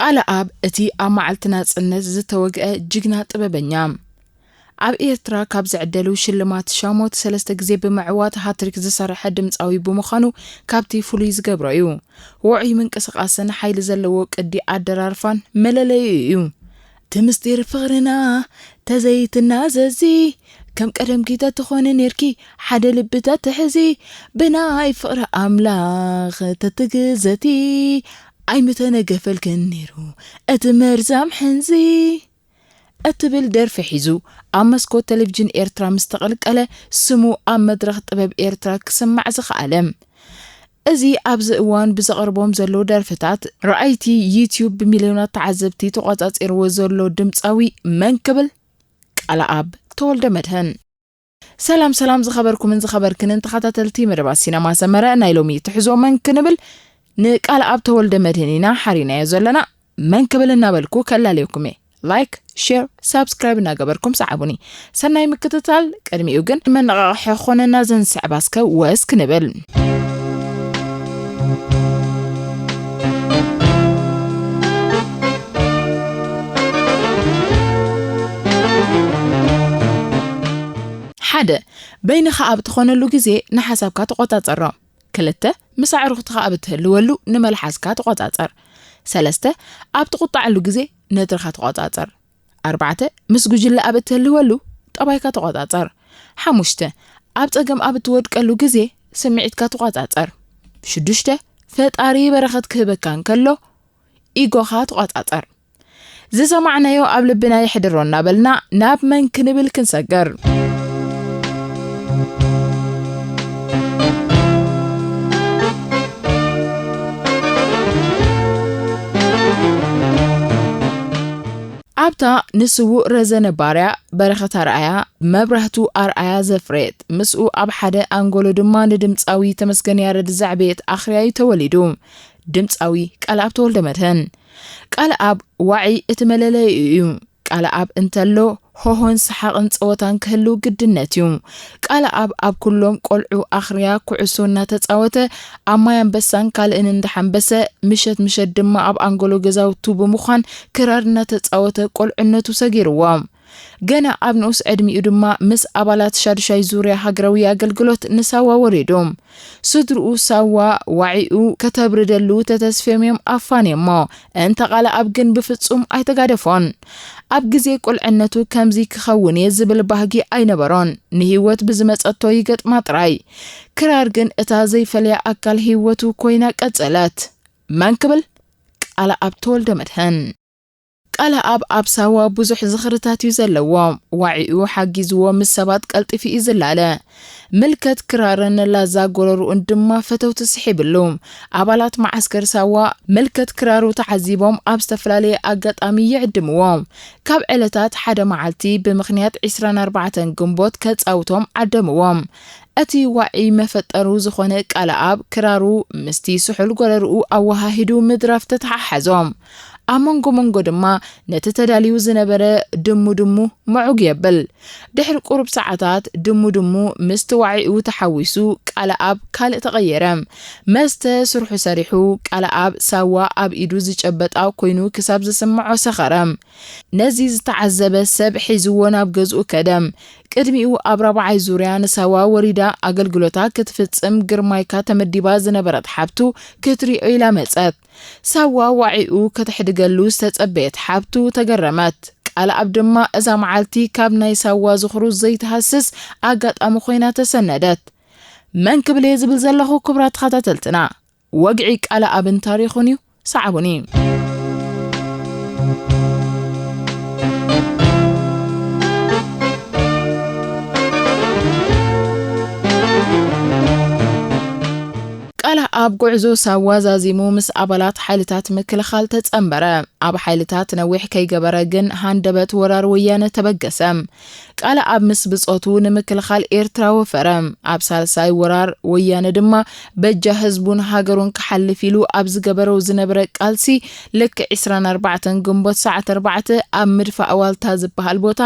ቃለኣብ እቲ ኣብ መዓልቲ ናጽነት ዝተወግአ ጅግና ጥበበኛ፣ ኣብ ኤርትራ ካብ ዝዕደሉ ሽልማት ሻሞት ሰለስተ ግዜ ብምዕዋት ሃትሪክ ዝሰረሐ ድምጻዊ ብምዃኑ ካብቲ ፍሉይ ዝገብሮ እዩ። ውዑይ ምንቅስቓስን ሓይሊ ዘለዎ ቅዲ ኣደራርፋን መለለዩ እዩ። እቲ ምስጢር ፍቕርና ተዘይትናዘዚ፣ ከም ቀደምኪ ተትኾኒ ኔርኪ፣ ሓደ ልቢ ተትሕዚ፣ ብናይ ፍቕሪ ኣምላኽ ተትግዘቲ፣ ኣይምተነገፈልክን ኔሩ እቲ መርዛም ሕንዚ እትብል ደርፊ ሒዙ ኣብ መስኮት ቴሌቪዥን ኤርትራ ምስ ተቐልቀለ፣ ስሙ ኣብ መድረኽ ጥበብ ኤርትራ ክስማዕ ዝኸኣለ። እዚ ኣብዚ እዋን ብዘቕርቦም ዘሎ ደርፍታት ረኣይቲ ዩትዩብ ብሚልዮናት ተዓዘብቲ ተቖጻጺርዎ ዘሎ ድምጻዊ መን ክብል? ቃለኣብ ተወልደ መድህን። ሰላም ሰላም ዝኸበርኩምን ዝኸበርክንን ተኸታተልቲ መደባት ሲነማ ሰመረ፣ ናይ ሎሚ ትሕዞ መን ክንብል ንቃለኣብ ተወልደ መድህን ኢና ሓሪናዮ ዘለና። መን ክብል እናበልኩ ከላልየኩም እየ። ላይክ፣ ሼር፣ ሳብስክራይብ እናገበርኩም ሰዓቡኒ። ሰናይ ምክትታል። ቅድሚኡ ግን መነቓቕሒ ክኾነና ዘንስዕባ እስከ ወስ ክንብል። ሓደ፣ በይንኻ ኣብ ትኾነሉ ግዜ ንሓሳብካ ተቖጻጸሮ። ክልተ፣ ምስ ኣዕሩኽትኻ ኣብ እትህልወሉ ንመልሓስካ ተቖጻጸር። ሰለስተ፣ ኣብ ትቑጣዐሉ ግዜ ነድርኻ ተቖጻጸር። ኣርባዕተ፣ ምስ ጉጅለ ኣብ እትህልወሉ ጠባይካ ተቖጻጸር። ሓሙሽተ፣ ኣብ ጸገም ኣብ እትወድቀሉ ግዜ ስምዒትካ ተቖጻጸር። ሽዱሽተ፣ ፈጣሪ በረኸት ክህበካ እንከሎ ኢጎኻ ተቖጻጸር። ዝሰማዕናዮ ኣብ ልብና የሕድሮ እናበልና ናብ መን ክንብል ክንሰገር። ኣብታ ንስዉእ ረዘነ ባርያ፣ በረኸት ኣርኣያ፣ መብራህቱ ኣርኣያ ዘፍረየት፣ ምስኡ ኣብ ሓደ ኣንጎሎ ድማ ንድምጻዊ ተመስገን ያረድ ዘዕበየት ኣኽርያ እዩ ተወሊዱ። ድምጻዊ ቃልኣብ ተወልደ መድህን። ቃልኣብ ዋዒ እቲ መለለይኡ እዩ። ቃልኣብ እንተሎ ሆሆን ሰሓቕን ጸወታን ክህልው ግድነት እዩ። ቃልኣብ ኣብ ኩሎም ቆልዑ ኣኽርያ ኩዕሶ እናተጻወተ፣ ኣብ ማይ ኣንበሳን ካልእን እንዳሓንበሰ፣ ምሸት ምሸት ድማ ኣብ ኣንጎሎ ገዛውቱ ብምዃን ክራር እናተጻወተ ቆልዕነቱ ሰጊርዎ። ገና ኣብ ንኡስ ዕድሚኡ ድማ ምስ ኣባላት ሻዱሻይ ዙርያ ሃገራዊ ኣገልግሎት ንሳዋ ወሪዱ። ስድርኡ ሳዋ ዋዒኡ ከተብርደሉ ተተስፍዮም እዮም ኣፋንዮሞ። እንተ ቃልኣብ ግን ብፍጹም ኣይተጋደፎን። ኣብ ግዜ ቁልዕነቱ ከምዚ ክኸውን እየ ዝብል ባህጊ ኣይነበሮን። ንህይወት ብዝመጸቶ ይገጥማ ጥራይ። ክራር ግን እታ ዘይፈልያ ኣካል ህይወቱ ኮይና ቀጸለት። መን ክብል? ቃልኣብ ተወልደ መድህን። ቃልኣብ ኣብ ሳዋ ብዙሕ ዝኽርታት እዩ ዘለዎ። ዋዒኡ ሓጊዝዎ ምስ ሰባት ቀልጢፉ እዩ ዝላለ። ምልከት ክራርን ላዛ ጎረርኡን ድማ ፈተውቲ ስሒብሉ። ኣባላት መዓስከር ሳዋ ምልከት ክራሩ ተዓዚቦም ኣብ ዝተፈላለየ ኣጋጣሚ ይዕድምዎ። ካብ ዕለታት ሓደ መዓልቲ ብምኽንያት ዕስራን ኣርባዕተን ግንቦት ከጻውቶም ዓደምዎ። እቲ ዋዒ መፈጠሩ ዝኾነ ቃልኣብ ክራሩ ምስቲ ስሑል ጎረርኡ ኣወሃሂዱ ምድራፍ ተተሓሓዞ። ኣብ መንጎ መንጎ ድማ ነቲ ተዳልዩ ዝነበረ ድሙ ድሙ ምዑግ የብል። ድሕሪ ቁሩብ ሰዓታት ድሙ ድሙ ምስቲ ዋዒኡ ተሓዊሱ ቃልኣብ ካልእ ተቐየረ። መስተ ስርሑ ሰሪሑ ቃልኣብ ሳዋ ኣብ ኢዱ ዝጨበጣ ኮይኑ ክሳብ ዝስምዖ ሰኸረ። ነዚ ዝተዓዘበ ሰብ ሒዝዎ ናብ ገዝኡ ከደ። ቅድሚኡ ኣብ ራብዓይ ዙርያ ንሳዋ ወሪዳ ኣገልግሎታ ክትፍጽም ግርማይካ ተመዲባ ዝነበረት ሓብቱ ክትሪኦ ኢላ መጸት። ሳዋ ዋዒኡ ከተሕድገሉ ዝተጸበየት ሓብቱ ተገረመት። ቃልኣብ ድማ እዛ መዓልቲ ካብ ናይ ሳዋ ዝኽሩ ዘይትሃስስ ኣጋጣሚ ኮይና ተሰነደት። መን ክብል እየ ዝብል ዘለኹ ክቡራት ተኸታተልትና፣ ወግዒ ቃልኣብን ታሪኹን እዩ። ሰዓቡኒ። ቃልኣብ ጉዕዞ ሳዋ ዛዚሙ ምስ ኣባላት ሓይልታት ምክልኻል ተጸንበረ። ኣብ ሓይልታት ነዊሕ ከይገበረ ግን ሃንደበት ወራር ወያነ ተበገሰ። ቃልኣብ ምስ ብጾቱ ንምክልኻል ኤርትራ ወፈረ። ኣብ ሳልሳይ ወራር ወያነ ድማ በጃ ህዝቡን ሃገሩን ክሓልፍ ኢሉ ኣብ ዝገበረው ዝነበረ ቃልሲ፣ ልክዕ ዕስራን ኣርባዕተን ግንቦት ሰዓት ኣርባዕተ ኣብ ምድፋእ ዋልታ ዝበሃል ቦታ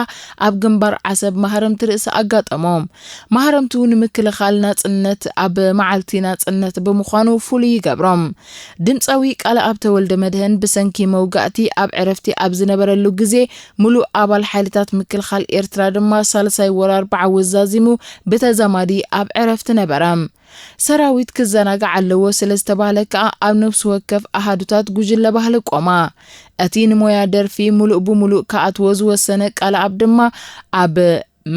ኣብ ግንባር ዓሰብ ማህረምቲ ርእሲ ኣጋጠሞ። ማህረምቱ ንምክልኻል ናጽነት ኣብ መዓልቲ ናጽነት ብምዃኑ ፍሉይ ይገብሮም። ድምፃዊ ቃለኣብ ተወልደ መድህን ብሰንኪ መውጋእቲ ኣብ ዕረፍቲ ኣብ ዝነበረሉ ግዜ፣ ሙሉእ ኣባል ሓይልታት ምክልኻል ኤርትራ ድማ ሳልሳይ ወራር በዓው ዛዚሙ ብተዛማዲ ኣብ ዕረፍቲ ነበረ። ሰራዊት ክዘናጋዕ ኣለዎ ስለ ዝተባህለ ከኣ ኣብ ነፍሲ ወከፍ ኣሃዱታት ጉጅለ ባህሊ ቆማ። እቲ ንሞያ ደርፊ ሙሉእ ብሙሉእ ክኣትዎ ዝወሰነ ቃለኣብ ድማ ኣብ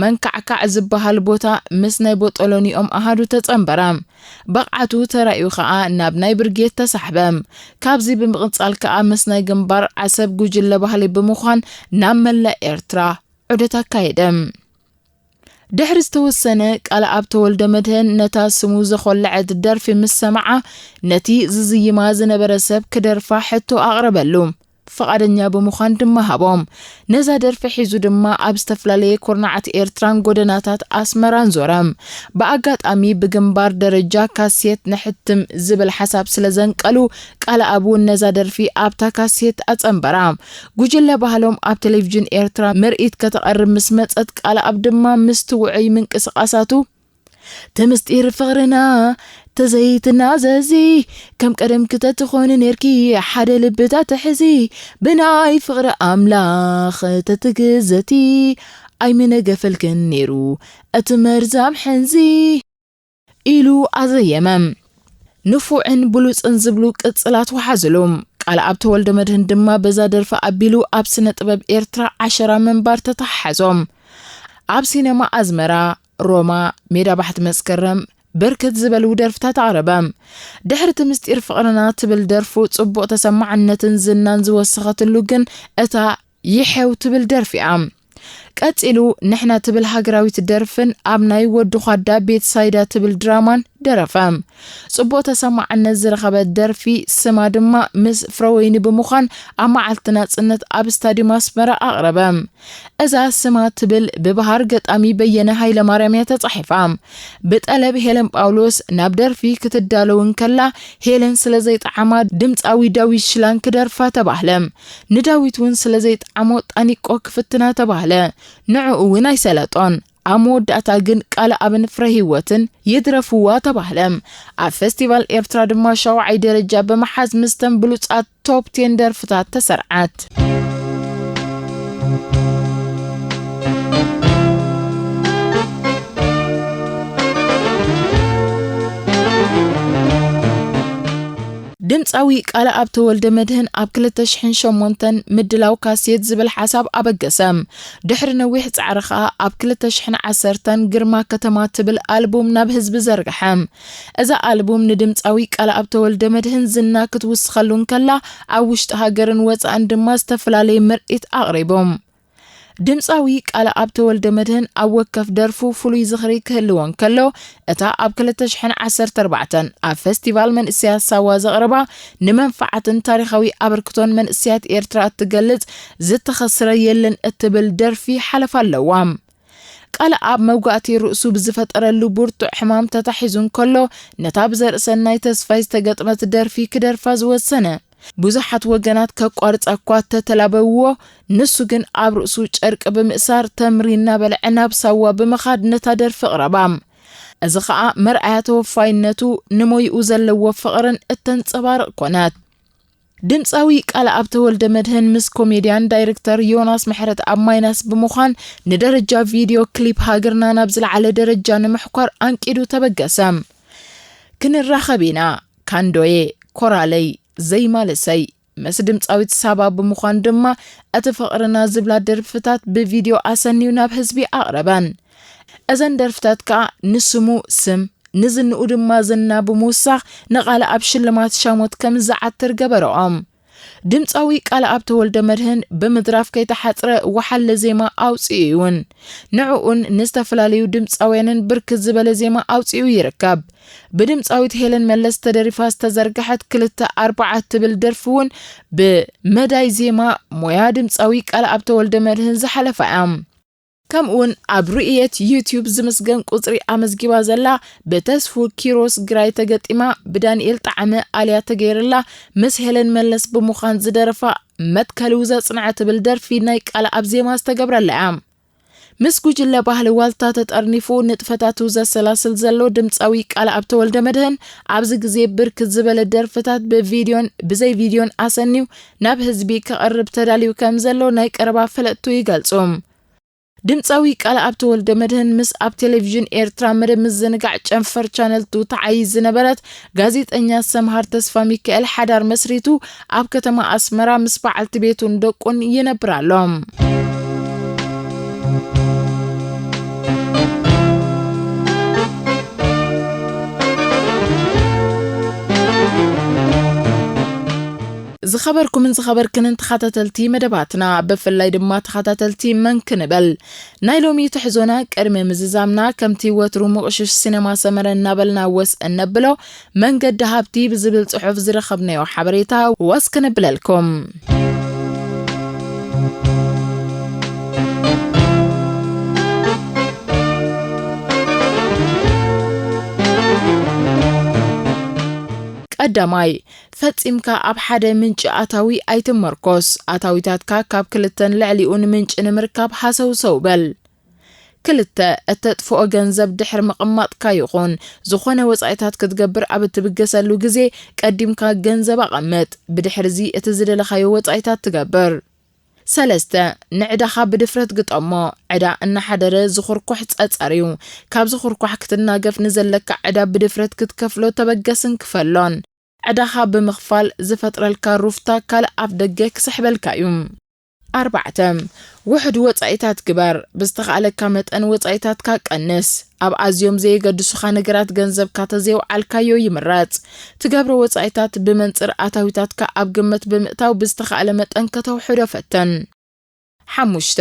መንካዕካዕ ዝበሃል ቦታ ምስ ናይ ቦጦሎኒኦም ኣሃዱ ተጸንበረ። ብቕዓቱ ተራእዩ ከኣ ናብ ናይ ብርጌድ ተሳሕበ። ካብዚ ብምቕጻል ከኣ ምስ ናይ ግንባር ዓሰብ ጉጅለ ባህሊ ብምዃን ናብ መላእ ኤርትራ ዑደት ኣካየደ። ድሕሪ ዝተወሰነ፣ ቃለኣብ ተወልደ መድህን ነታ ስሙ ዘኾለዐት ደርፊ ምስ ሰምዓ፣ ነቲ ዝዝይማ ዝነበረ ሰብ ክደርፋ ሕቶ ኣቕረበሉ። ፍቓደኛ ብምዃን ድማ ሃቦም። ነዛ ደርፊ ሒዙ ድማ ኣብ ዝተፈላለየ ኩርናዓት ኤርትራን ጎደናታት ኣስመራን ዞረ። ብኣጋጣሚ ብግንባር ደረጃ ካሴት ነሕትም ዝብል ሓሳብ ስለ ዘንቀሉ፣ ቃለኣብ እውን ነዛ ደርፊ ኣብታ ካሴት ኣጸንበራ። ጉጅለ ባህሎም ኣብ ቴሌቪዥን ኤርትራ ምርኢት ከተቐርብ ምስ መጸት፣ ቃለኣብ ድማ ምስቲ ውዑይ ምንቅስቓሳቱ፣ "እቲ ምስጢር ፍቕርና ተዘይትናዘዚ፣ ከም ቀደም ክተትኾኒ ኔርኪ፣ ሓደ ልብታት ትሕዚ፣ ብናይ ፍቕሪ ኣምላኽ ተትግዘቲ፣ ኣይምነገፈልክን ኔሩ እቲ መርዛም ሕንዚ" ኢሉ ኣዘየመ። ንፉዕን ብሉጽን ዝብሉ ቅጽላት ወሓዝሉ። ቃለኣብ ተወልደ መድህን ድማ በዛ ደርፊ ኣቢሉ ኣብ ስነ ጥበብ ኤርትራ ዓሸራ ምንባር ተተሓሓዞ። ኣብ ሲነማ ኣዝመራ፣ ሮማ፣ ሜዳ ባሕቲ መስከረም፣ ብርክት ዝበሉ ደርፍታት ኣቕረበ። ድሕሪ እቲ ምስጢር ፍቕርና ትብል ደርፉ ጽቡቕ ተሰማዕነትን ዝናን ዝወሰኸትሉ ግን እታ ይሐው ትብል ደርፊ እያ። ቀጺሉ ንሕና ትብል ሃገራዊት ደርፍን ኣብ ናይ ወዲ ኳዳ ቤት ሳይዳ ትብል ድራማን ደረፈ። ጽቡቕ ተሰማዕነት ዝረኸበት ደርፊ ስማ ድማ ምስ ፍረወይኒ ብምዃን ኣብ መዓልቲ ናጽነት ኣብ ስታድዩም ኣስመራ ኣቕረበ። እዛ ስማ ትብል ብበሃር ገጣሚ በየነ ሃይለማርያም እያ ተጻሒፋ። ብጠለብ ሄለን ጳውሎስ ናብ ደርፊ ክትዳለው እንከላ፣ ሄለን ስለ ዘይጠዓማ ድምጻዊ ዳዊት ሽላን ክደርፋ ተባህለ። ንዳዊት እውን ስለ ዘይጠዓሞ ጣኒቆ ክፍትና ተባህለ። ንዕኡ እውን ኣይሰለጦን። ኣብ መወዳእታ ግን ቃለኣብን ፍረህይወትን ይድረፍዋ ተባህለ። ኣብ ፈስቲቫል ኤርትራ ድማ ሻውዓይ ደረጃ ብምሓዝ ምስተን ብሉጻት ቶፕ ቴን ደርፍታት ተሰርዓት። ድምጻዊ ቃለኣብ ተወልደ መድህን ኣብ ክልተ ሽሕን ሸሞንተን ምድላው ካሴት ዝብል ሓሳብ ኣበገሰ። ድሕሪ ነዊሕ ጻዕሪ ከኣ ኣብ ክልተ ሽሕን ዓሰርተን ግርማ ከተማ ትብል ኣልቡም ናብ ህዝቢ ዘርግሐ። እዛ ኣልቡም ንድምጻዊ ቃለኣብ ተወልደ መድህን ዝና ክትውስኸሉ እንከላ፣ ኣብ ውሽጢ ሃገርን ወጻእን ድማ ዝተፈላለየ ምርኢት ኣቕሪቡ። ድምጻዊ ቃለኣብ ተወልደ መድህን ኣብ ወከፍ ደርፉ ፍሉይ ዝኽሪ ክህልዎ እንከሎ፣ እታ ኣብ ክልተ ሽሕን ዓሰርተ ኣርባዕተን ኣብ ፈስቲቫል መንእሰያት ሳዋ ዘቕረባ ንመንፈዓትን ታሪኻዊ ኣበርክቶን መንእሰያት ኤርትራ እትገልጽ ዝተኸስረ የለን እትብል ደርፊ ሓለፋ ኣለዋ። ቃለኣብ መውጋእቲ ርእሱ ብዝፈጠረሉ ብርቱዕ ሕማም ተታሒዙ እንከሎ፣ ነታ ብዘርእሰናይ ተስፋይ ዝተገጥመት ደርፊ ክደርፋ ዝወሰነ። ብዙሓት ወገናት ከቋርጻ እኳ ተተላበውዎ፣ ንሱ ግን ኣብ ርእሱ ጨርቂ ብምእሳር ተምሪ እናበልዐ ናብ ሳዋ ብምኻድ ነታ ደርፊ ኣቕረባ። እዚ ኸኣ መርኣያ ተወፋይነቱ ንሞይኡ ዘለዎ ፍቕርን እተንጸባርቕ ኮነት። ድምጻዊ ቃለኣብ ተወልደ መድህን ምስ ኮሜድያን ዳይሬክተር ዮናስ ምሕረትኣብ ማይናስ ብምዃን ንደረጃ ቪድዮ ክሊፕ ሃገርና ናብ ዝለዓለ ደረጃ ንምሕኳር ኣንቂዱ ተበገሰ። ክንራኸብ ኢና፣ ካንዶዬ፣ ኮራለይ፣ ዘይማልሰይ፣ ምስ ድምጻዊት ሳባ ብምዃን ድማ እቲ ፍቕርና ዝብላ ደርፍታት ብቪድዮ ኣሰንዩ ናብ ህዝቢ ኣቕረበን። እዘን ደርፍታት ከኣ ንስሙ ስም፣ ንዝንኡ ድማ ዝና ብምውሳኽ ንቃለኣብ ሽልማት ሻሞት ከም ዝዓትር ገበረኦም። ድምጻዊ ቃለኣብ ተወልደ መድህን ብምድራፍ ከይተሓጽረ ወሓለ ዜማ ኣውጺኡ እዩን ንዕኡን ንዝተፈላለዩ ድምጻውያንን ብርክት ዝበለ ዜማ ኣውጺኡ ይርከብ። ብድምጻዊት ሄለን መለስ ተደሪፋ ዝተዘርግሐት ክልተ ኣርባዓ እትብል ደርፊ እውን ብመዳይ ዜማ ሞያ ድምጻዊ ቃለኣብ ተወልደ መድህን ዝሓለፋ እያ። ከምኡውን ኣብ ርእየት ዩትዩብ ዝምስገን ቁጽሪ ኣመዝጊባ ዘላ ብተስፉ ኪሮስ ግራይ ተገጢማ ብዳንኤል ጣዕመ ኣልያ ተገይርላ ምስ ሄለን መለስ ብምዃን ዝደረፋ መትከሉ ዘጽንዐ ትብል ደርፊ ናይ ቃለኣብ ዜማ ዝተገብረላ እያ። ምስ ጉጅለ ባህሊ ዋልታ ተጠርኒፉ ንጥፈታቱ ዘሰላስል ዘሎ ድምፃዊ ቃልኣብ ተወልደመድህን፣ ኣብዚ ግዜ ብርክት ዝበለ ደርፍታት ብቪድዮን ብዘይ ቪድዮን ኣሰንዩ ናብ ህዝቢ ከቕርብ ተዳልዩ ከም ዘሎ ናይ ቀረባ ፈለጥቱ ይገልጹ። ድምፃዊ ቃልኣብ ተወልደመድህን ምስ ኣብ ቴሌቪዥን ኤርትራ መደብ ምዝንጋዕ ጨንፈር ቻነል ቱ ተዓይሽ ዝነበረት ጋዜጠኛ ሰምሃር ተስፋ ሚካኤል ሓዳር መስሪቱ ኣብ ከተማ ኣስመራ ምስ በዓልቲ ቤቱን ደቁን ይነብር ኣሎ። ዝኸበርኩምን ዝኸበርክንን ተኸታተልቲ መደባትና፣ ብፍላይ ድማ ተኸታተልቲ መን ክንብል፣ ናይ ሎሚ ትሕዞና ቅድሚ ምዝዛምና፣ ከምቲ ወትሩ ምቕሹሽ ሲነማ ሰመረ እናበልና ወስ እነብሎ፣ መንገዲ ሃብቲ ብዝብል ጽሑፍ ዝረኸብናዮ ሓበሬታ ወስ ክነብለልኩም። ቀዳማይ፣ ፈጺምካ ኣብ ሓደ ምንጪ ኣታዊ ኣይትመርኮስ። ኣታዊታትካ ካብ ክልተን ልዕሊኡን ምንጪ ንምርካብ ሃሰውሰው በል። ክልተ፣ እተጥፍኦ ገንዘብ ድሕሪ ምቕማጥካ ይኹን ዝኾነ ወጻኢታት ክትገብር ኣብ እትብገሰሉ ግዜ፣ ቀዲምካ ገንዘብ ኣቐምጥ። ብድሕርዚ እቲ ዝደለኻዮ ወጻኢታት ትገብር። ሰለስተ፣ ንዕዳኻ ብድፍረት ግጠሞ። ዕዳ እናሓደረ ዝኹርኩሕ ጸጸር እዩ። ካብ ዝኹርኳሕ ክትናገፍ ንዘለካ ዕዳ ብድፍረት ክትከፍሎ ተበገስን ክፈሎን። ዕዳኻ ብምኽፋል ዝፈጥረልካ ሩፍታ ካልእ ኣፍ ደገ ክስሕበልካ እዩ። ኣርባዕተ፣ ውሑድ ወጻኢታት ግበር። ብዝተኻእለካ መጠን ወጻኢታትካ ቀንስ። ኣብ ኣዝዮም ዘየገድሱኻ ነገራት ገንዘብካ ተዘየውዓልካዮ ይምረጽ። ትገብሮ ወጻኢታት ብመንጽር ኣታዊታትካ ኣብ ግምት ብምእታው ብዝተኻእለ መጠን ከተውሕዶ ፈትን። ሓሙሽተ፣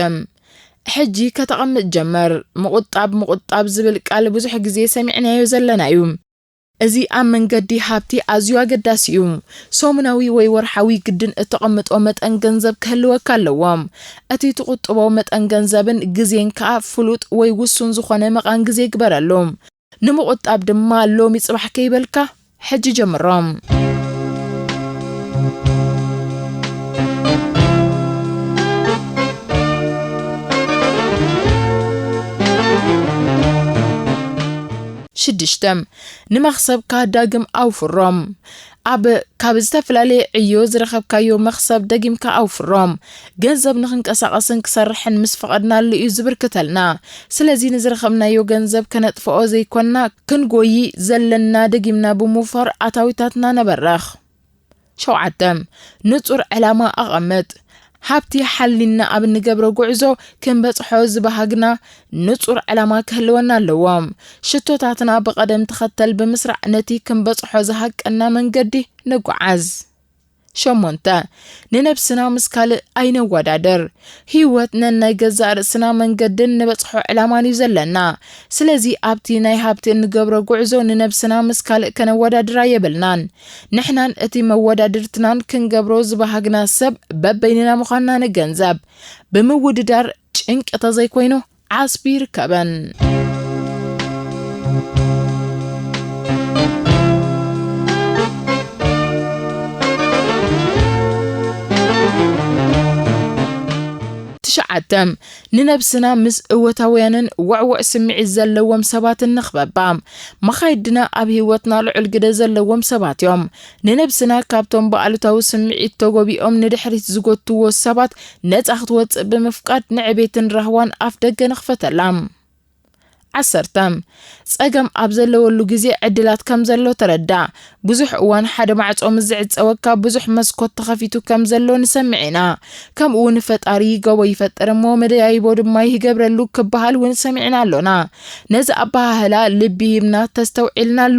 ሕጂ ከተቐምጥ ጀመር። ምቑጣብ፣ ምቑጣብ ዝብል ቃል ብዙሕ ግዜ ሰሚዕናዮ ዘለና እዩ። እዚ ኣብ መንገዲ ሃብቲ ኣዝዩ ኣገዳሲ እዩ። ሰሙናዊ ወይ ወርሓዊ ግድን እተቐምጦ መጠን ገንዘብ ክህልወካ ኣለዎ። እቲ ትቑጥቦ መጠን ገንዘብን ግዜን ከኣ ፍሉጥ ወይ ውሱን ዝኾነ መቓን ግዜ ግበረሉ። ንምቑጣብ ድማ ሎሚ ጽባሕ ከይበልካ ሕጂ ጀምሮ። ሽዱሽተ፣ ንመኽሰብካ ዳግም ኣውፍሮም። ኣብ ካብ ዝተፈላለየ ዕዮ ዝረኸብካዮ መኽሰብ ደጊምካ ኣውፍሮም። ገንዘብ ንኽንቀሳቐስን ክሰርሕን ምስ ፈቐድናሉ እዩ ዝብርክተልና። ስለዚ ንዝረኸብናዮ ገንዘብ ከነጥፍኦ ዘይኮንና፣ ክንጎዪ ዘለና ደጊምና ብምውፋር ኣታዊታትና ነበርኽ። ሸውዓተ፣ ንጹር ዕላማ ኣቐምጥ። ሃብቲ ሓሊና ኣብ እንገብሮ ጉዕዞ ክንበጽሖ ዝበሃግና ንጹር ዕላማ ክህልወና ኣለዎ። ሽቶታትና ብቐደም ተኸተል ብምስራዕ ነቲ ክንበጽሖ ዝሃቀና መንገዲ ንጓዓዝ። ሸሞንተ፣ ንነብስና ምስ ካልእ ኣይነወዳድር። ህይወት ነናይ ገዛእ ርእስና መንገድን ንበጽሖ ዕላማን እዩ ዘለና። ስለዚ ኣብቲ ናይ ሃብቲ እንገብሮ ጉዕዞ ንነብስና ምስ ካልእ ከነወዳድራ የብልናን። ንሕናን እቲ መወዳድርትናን ክንገብሮ ዝበሃግና ሰብ በበይንና ምዃንና ንገንዘብ። ብምውድዳር ጭንቂ ተዘይኮይኑ ዓስቢ ይርከበን። ትሽዓተ፣ ንነብስና ምስ እወታውያንን ውዕዉዕ ስምዒት ዘለዎም ሰባትን ንኽበባ። መኻይድና ኣብ ህይወትና ልዑል ግደ ዘለዎም ሰባት እዮም። ንነብስና ካብቶም ብኣሉታዊ ስምዒት ተጎቢኦም ንድሕሪት ዝጎትዎ ሰባት ነጻ ክትወጽእ ብምፍቃድ ንዕቤትን ራህዋን ኣፍ ደገ ንኽፈተላ። ዓሰርተ፣ ጸገም ኣብ ዘለወሉ ግዜ ዕድላት ከም ዘሎ ተረዳእ። ብዙሕ እዋን ሓደ ማዕጾ ምስ ዝዕጸወካ ብዙሕ መስኮት ተኸፊቱ ከም ዘሎ ንሰምዕ ኢና። ከምኡ እውን ፈጣሪ ጎቦ ይፈጥር እሞ መደያይቦ ድማ ይገብረሉ ክበሃል እውን ሰሚዕና ኣሎና። ነዚ ኣበሃህላ ልቢ ሂብና ተስተውዒልናሉ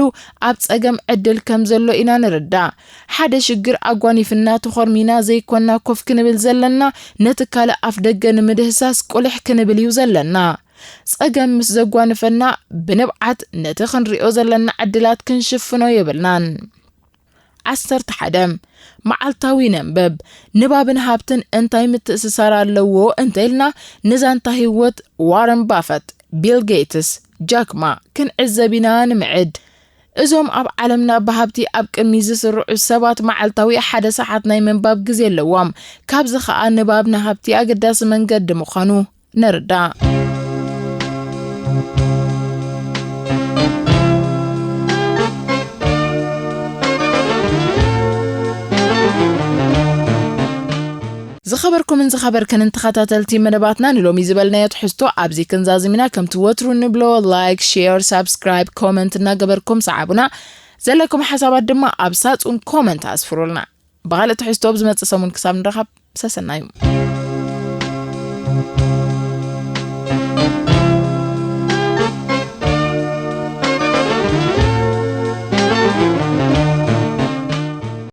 ኣብ ጸገም ዕድል ከም ዘሎ ኢና ንርዳእ። ሓደ ሽግር ኣጓኒፍና ተኾርሚና ዘይኮና ኮፍ ክንብል ዘለና፣ ነቲ ካልእ ኣፍ ደገ ንምድህሳስ ቁልሕ ክንብል እዩ ዘለና። ጸገም ምስ ዘጓንፈና ብንብዓት ነቲ ክንሪኦ ዘለና ዕድላት ክንሽፍኖ የብልናን። ዓሰርተ ሓደ፣ መዓልታዊ ነንብብ። ንባብን ሃብትን እንታይ ምትእስሳር ኣለዎ እንተኢልና፣ ንዛንታ ህይወት ዋረን ባፈት፣ ቢል ጌትስ፣ ጃክ ማ ክንዕዘብ ኢና ንምዕድ። እዞም ኣብ ዓለምና ብሃብቲ ኣብ ቅድሚ ዝስርዑ ሰባት መዓልታዊ ሓደ ሰዓት ናይ ምንባብ ግዜ ኣለዎም። ካብዚ ኸኣ ንባብ ንሃብቲ ኣገዳሲ መንገዲ ምዃኑ ንርዳእ። ዝኸበርኩምን ዝኸበርክንን ተኸታተልቲ መደባትና፣ ንሎሚ ዝበልናዮ ትሕዝቶ ኣብዚ ክንዛዝም ኢና። ከምቲ ወትሩ ንብሎ፣ ላይክ፣ ሼር፣ ሳብስክራይብ፣ ኮመንት እናገበርኩም ሰዓቡና። ዘለኩም ሓሳባት ድማ ኣብ ሳጹን ኮመንት ኣስፍሩልና። ብኻልእ ትሕዝቶ ኣብ ዝመጽእ ሰሙን ክሳብ ንራኸብ፣ ሰሰናዩ።